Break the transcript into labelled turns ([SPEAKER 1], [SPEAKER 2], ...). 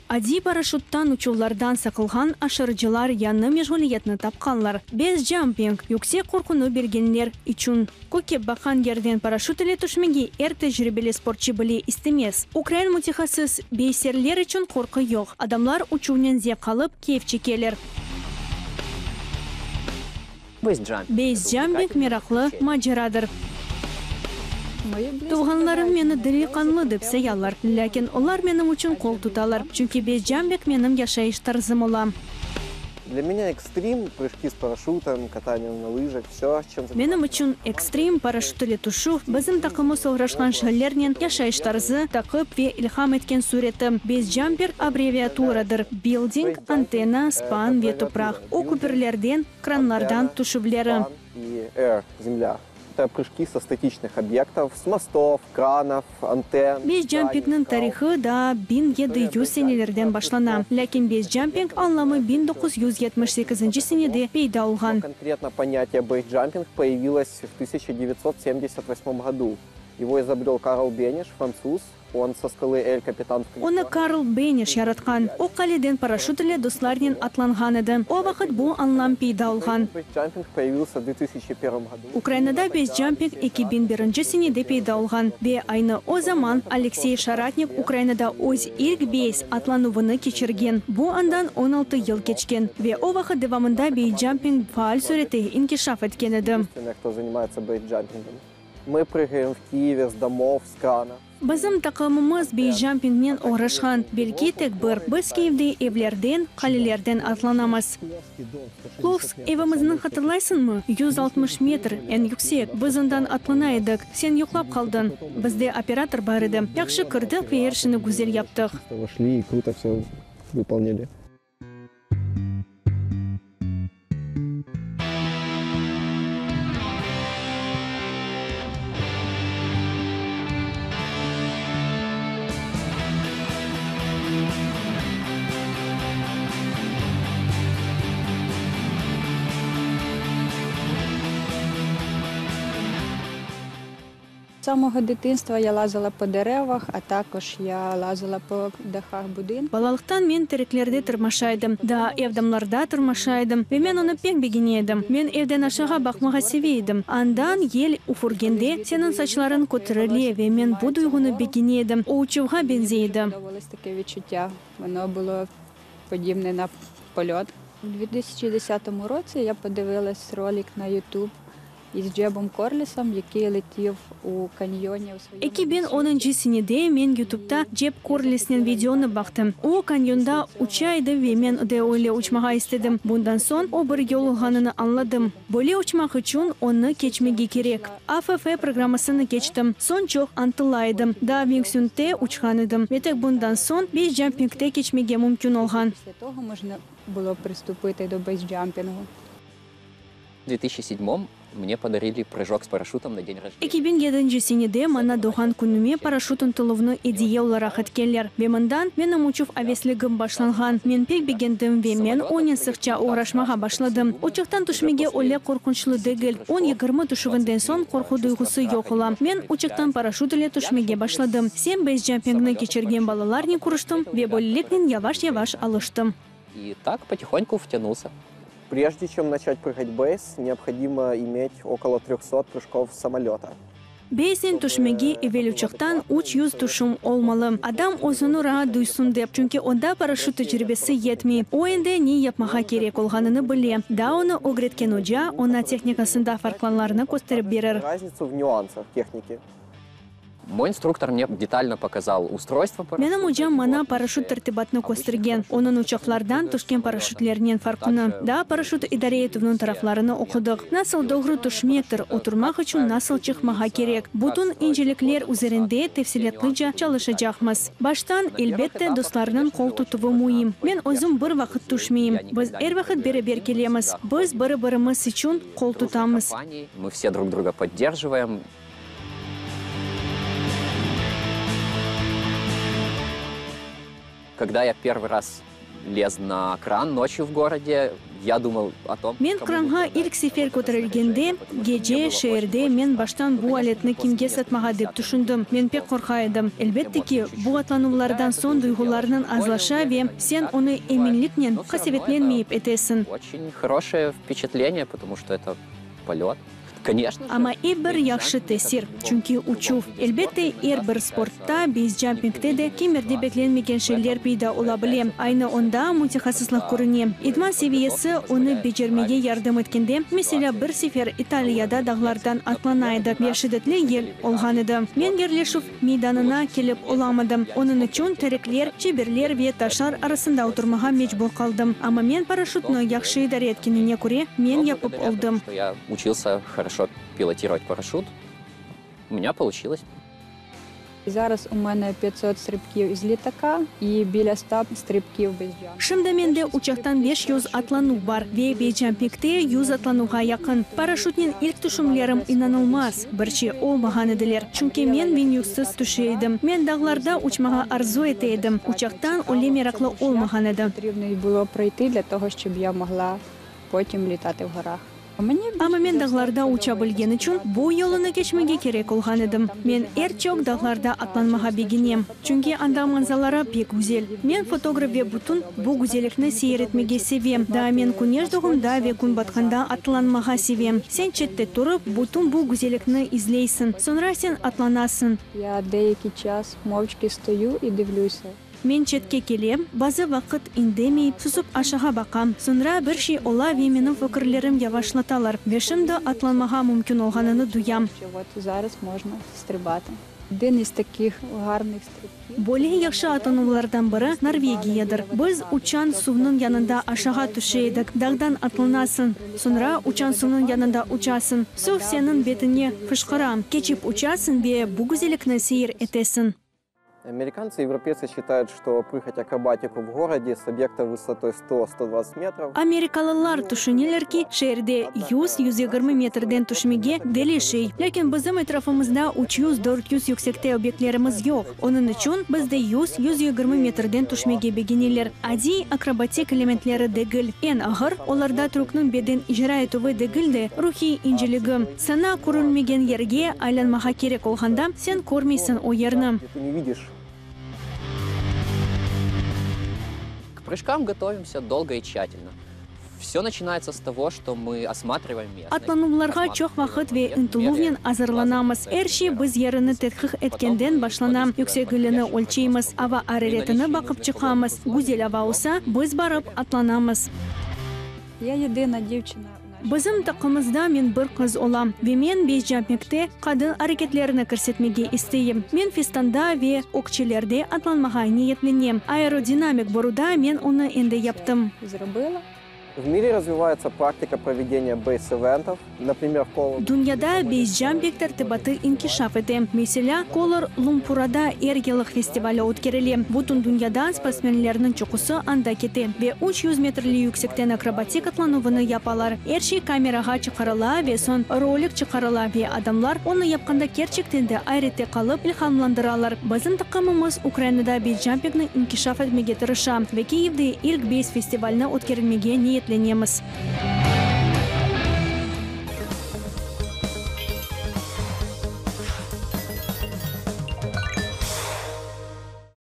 [SPEAKER 1] Adiy paraşüttan uçuvlardan sıqılğan aşırıcılar yañı meşğuliyetni tapqanlar, beyscamping, yüksek qorqunı bilgenler içün. Kökke baqqan yerden paraşüt ile tüşmege er tecribeli sportçı bile istemez. Ukrain mütehassıs, beyserler içün qorqu yoq, adamlar uçuvnen zevq alıp, keyf çekeler. Beyscamping meraqlı maceradır. Tuvğanlarım meni deliqanlı dep sayalar, lâkin olar menim içün qol tutalar, çünki beyscamping menim yaşayış tarzım ola.
[SPEAKER 2] Dlâ menâ ekstrim, prıjki s paraşütom, kataniye na lıjah, vsö, çem
[SPEAKER 1] Menim içün ekstrim, paraşüt ile tüşüv, bizim taqımız oğraşqan şeylernen yaşayış tarzı, taqip ve ilham etken süreti. Beyscamper abbreviaturadır, bilding, antenna, span ve topraq. O köpürlerden, kranlardan tüşüvleri. Beyscampingniñ tarihı daa 1700 senelerden başlana, lâkin beyscamping añlamı 1978 senede peyda olğan. Onı Karl Beniş yaratqan. O, qaleden paraşüt ile dostlarnen atlanğan edi. O vaqıt bu añlam peyda olğan. Ukrainada beyscamping 2001 senede peyda olğan ve aynı o zaman Aleksey Şaratnik Ukrainada öz ilk beys atlanuvını keçirgen. Bu andan 16 yıl keçken ve o vaqıt devamında beyscamping faal sürette inkişaf etken edi.
[SPEAKER 2] Mı prıgaem v Kieve s domov, s krana.
[SPEAKER 1] Bizim taqımımız beyscampingnen oğraşqan, belki tek bir. Biz Kiyevde evlerden, qalelerden atlanamız. Plovsk evimizni hatırlaysıñmı? 160 metr, eñ yüksek. Biz ondan atlana edik. Sen yuqlap qaldıñ. Bizde operator bar edi. Yahşı kirdik ve er şeyni güzel yaptıq.
[SPEAKER 2] Voşli i kruto vse vıpolnili.
[SPEAKER 3] Самого дитинства я лазила по деревах, а також я лазила по дахах будинків.
[SPEAKER 1] Balalıqtan men tereklerde tırmaşa edim, daa ev damlarda tırmaşa edim ve men onı pek begene edim. Men evden aşağa baqmağa seve edim. Andan yel üfürgende, seniñ saçlarıñ köterile ve men bu duyğunı begene edim. O uçuvğa beñzey edi.
[SPEAKER 3] Подобалось таке відчуття. Воно було подібне на польот. У 2010 році я подивилась ролик на YouTube із Джебом Корлісом, який летів у каньйоні у своєму
[SPEAKER 1] 2010 senede men YouTubeta Ceb Korlisniñ videonı baqtım. O, kanyonda uça edi ve men de öyle uçmağa istedim. Bundan soñ o bir yol olğanını añladım. Böyle uçmaq içün onı keçmege kerek. AFF programmasını keçtim. Soñ çoq ıntıla edim. Daa vingsütte uçqan edim. Ve tek bundan soñ beyscampingte keçmege mümkün olğan.
[SPEAKER 3] Після того можна було приступити до бейсджампінгу.
[SPEAKER 4] В 2007 мне подарили прыжок с парашютом на день рождения.
[SPEAKER 1] 2007 senede maña doğğan künüme paraşüt ıntıluvnı ediye olaraq etkenler. Ve mından menim uçuv avesligim başlanğan. Men pek begendim ve men onen sıqça oğraşmağa başladım. Uçaqtan tüşmege öyle qorqunçlı degil. On-yigirmi tüşüvinden soñ qorqu duyğusı yoq ola. Men uçaqtan paraşüt ile tüşmege başladım. Sen beyscampingni keçirgen balalarnen körüştim ve böyleliknen yavaş-yavaş alıştım.
[SPEAKER 4] И так потихоньку втянулся.
[SPEAKER 2] Прежде чем начать прыгать бейс, необходимо иметь около 300 прыжков с самолета.
[SPEAKER 1] Beysnen tüşmege evel uçaqtan 300 tüşüm olmalı. Adam özüni raat duysın dep, çünki onda paraşüt tecribesi yetmey. O endi ne yapmağa kerek olğanını bile. Daa onı ögretken oca oña tehnikasında farqlarnı kösterip berir.
[SPEAKER 2] Разницу в нюансах техники.
[SPEAKER 4] Мой инструктор мне детально показал устройство парашюта.
[SPEAKER 1] Menim ocam maña paraşüt tertibatını köstergen, onıñ uçaqlardan tüşken paraşütlernen farqını. Daa paraşüt idare etüvniñ taraflarını oqudıq. Nasıl doğru tüşmektir, oturmaq içün nasıl çıqmağa kerek. Bütün incelikler üzerinde tefsilâtlıca çalışacaqmız. Baştan, elbette, dostlarnıñ qol tutuvı müim. Men özüm bir vaqıt tüşmeyim. Biz er vaqıt beraber kelemiz. Biz biri-birimiz içün qol tutamız.
[SPEAKER 4] Мы все друг друга поддерживаем. Когда я первый раз. Лез на кран ночью в городе, я думал о том,
[SPEAKER 1] Men kranğa ilk sefer köterilgende, gece, şeerde, men baştan bu aletni kimge satmağa dep tüşündim. Men pek qorqa edim. Elbette ki, bu atlanuvlardan soñ duyğularnıñ azlaşa ve sen onı eminliknen, qasevetlenmeyip etesiñ.
[SPEAKER 4] Очень хорошее впечатление, потому что это полет. Конечно же.
[SPEAKER 1] Amma ep bir yahşı tesir, çünki uçuv. Elbette, er bir sportta, beyzcampingte de kimerde beklenmegen şeyler peyda ola bile. Aynı onda mütehassıslıq körüne. İdman seviyesi onı becermege yardım etkende, meselâ, bir sefer İtaliyada dağlardan atlana edik ve şiddetli yel olğan edi. Men yerleşüv meydanına kelip olamadım, onıñ içün terekler, çeberler ve taşlar arasında oturmağa mecbur qaldım. Amma men paraşütni yahşı idare etkenine köre, men yapıp oldım.
[SPEAKER 4] Я учился хорошо пилотировать парашют. У меня получилось.
[SPEAKER 3] Зараз у мене 500 стрибків із літака і біля 100 стрибків бейсджамп.
[SPEAKER 1] Şimdi mende uçaqtan 500 atlanuv bar ve beyzcampingte 100 atlanuvğa yaqın. Paraşütnen ilk tüşümlerim inanılmaz bir şey olmağan ediler, çünki men binüksiz tüşe edim. Men dağlarda uçmağa arzu ete edim, uçaqtan öyle meraqlı olmağan edi.
[SPEAKER 3] Потрібно було пройти для того, щоб я могла потім літати в горах.
[SPEAKER 1] Amma men dağlarda uça bilgen içün bu yolunı keçmege kerek olğan edim. Men er çoq dağlarda atlanmağa begenem, çünki anda manzalara pek güzel. Men fotograf ve bütün bu güzellikni seyir etmege sevem. Daa men küneş doğumda ve kün batqanda atlanmağa sevem. Sen çette turıp, bütün bu güzellikni izleysiñ. Soñra sen atlanasıñ.
[SPEAKER 3] Я деякий час мовчки стою і дивлюся.
[SPEAKER 1] Men çetke kelem, bazı vaqıt indemeyip, susıp aşağa baqam. Soñra bir şey ola ve menim fikirlerim yavaşlatalar ve şimdi atlanmağa mümkün olğanını duyam.
[SPEAKER 3] Що от зараз можна стрибати. Один із таких гарних стрибків.
[SPEAKER 1] Böyle yahşı atlanuvlardan biri, Norvegiyadır. Biz uçan suvnıñ yanında aşağa tüşe edik. Dağdan atlanasıñ, soñra uçan suvnıñ yanında uçasıñ. Suv seniñ betiñe fışqıra. Keçip uçasıñ ve bu güzellikni seyir etesiñ.
[SPEAKER 2] Американцы и европейцы считают, что прыгать акробатику в городе с объекта высотой 100-120 метров.
[SPEAKER 1] Amerikalılar tüşüneler ki, şeerde 100-120 metrden tüşmege deli şey. Lâkin bizim etrafımızda 300-400 yüksekte obyektlerimiz yoq. Onıñ içün bizde 100-120 metrden tüşmege begeneler. Adiy akrobatik elementleri degil. Eñ ağır, olarda trükniñ beden icra etüvi degil de, ruhiy inceligi. Saña körünmegen yerge aylanmağa kerek olğanda, sen körmeysiñ o yerni.
[SPEAKER 2] Ты не видишь.
[SPEAKER 4] К прыжкам готовимся долго и тщательно. Все начинается с того, что мы осматриваем местность.
[SPEAKER 1] Atlanuvlarğa çoq vaqıt ve ıntıluvnen azırlanamız. Er şey biz yerini tedqiq etkenden başlana. Yüksekligini ölçeymiz, ava araretini baqıp çıqamız. Güzel ava olsa, biz barıp atlanamız.
[SPEAKER 3] Я єдина дівчина у нашій
[SPEAKER 1] Bizim taqımımızda men bir qız olam ve men beyzcampingte qadın areketlerini kirsetmege isteyim. Men fistanda ve ökçelerde atlanmağa niyetlenem. Aerodinamik boruda men onı endi yaptım.
[SPEAKER 3] Зробила.
[SPEAKER 2] В мире развивается практика проведения бейс-ивентов. Например, в Куала-Лумпуре
[SPEAKER 1] Dünyada beyzcamping tertibatı inkişaf ete. Meselâ, Kuala-Lumpurada er yıllıq festivali ötkerile. Bütün dünyadan sportsmenlerniñ çoqusı anda kete ve 300 metrli yüksekten akrobatik atlanuvını yapalar. Er şey kamerağa çıqarıla ve soñ rolik çıqarıla ve adamlar onı yapqanda kerçekten de ayrette qalıp ilhamlandıralar. Bizim taqımımız Ukrainada beyzcampingni inkişaf etmege tırışa ve Kiyevde ilk beyz-festivalni ötkermege niyetlenemiz.